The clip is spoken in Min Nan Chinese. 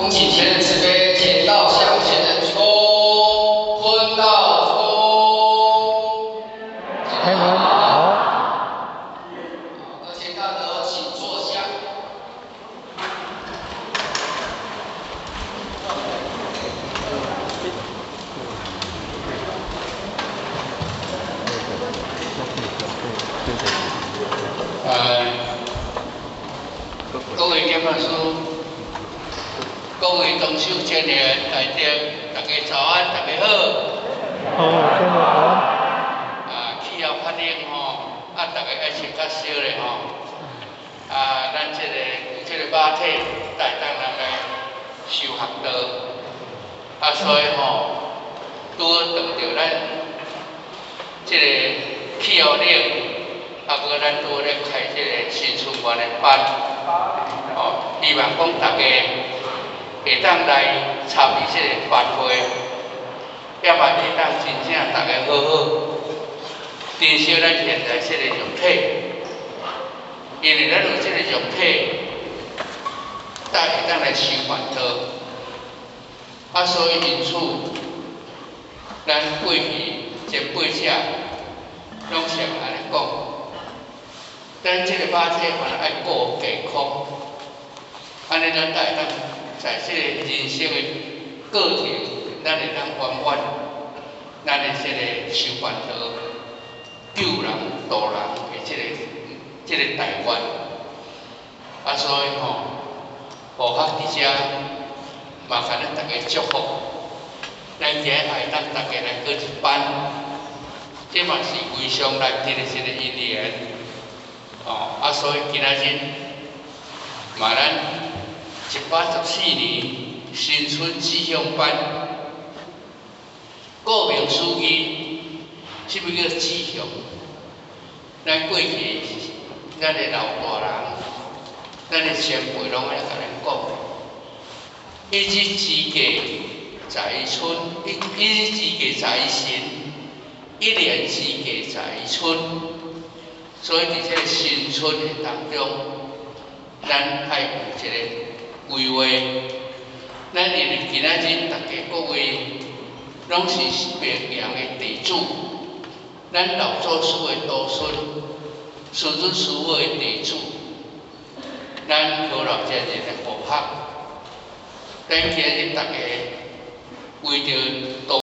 恭請前人慈悲，乾道向前人鞠躬，坤道鞠躬。開門好。各位大德，請坐下。各位檢法師，各位同修青年大德，大家早安，大家好。好，天好。啊，氣候較冷吼，啊，大家愛穿較少咧吼。啊，咱這個肉體台東人來修學道，啊，所以吼，拄好撞著咱這個氣候冷，啊，閣咱拄好咧開這個新春願的班，哦，希望講大家會當來參與這個班會，也嘛會當真正大家好好珍惜咱現在這個肉體，因為咱有這個肉體，才會當來修辦道。啊，所以因此，咱過去前輩者攏常按呢講，咱這個肉體嘛愛顧健康，按呢咱才會當在這個人生的過程，咱會當圓滿咱的這個修辦道、救人度人的這個大願。啊，所以吼，護法佇遮嘛，共咱大家祝福，咱今日會當大家來過一班，這嘛是非常難得的一個因緣。哦，啊，所以今仔日嘛，咱114年新春志向班，顧名思義，啥物叫志向？咱過去咱的老大人，咱的前輩攏愛共咱講，一日之計在於春，一日之計在於晨，一年之計在於春。所以佇這個新春的當中，咱愛有一個規劃。咱因為今仔日大家各位攏是明陽的弟子，咱老祖師的徒孫，師尊師母的弟子，咱何老先生的護法，咱今日大家為著。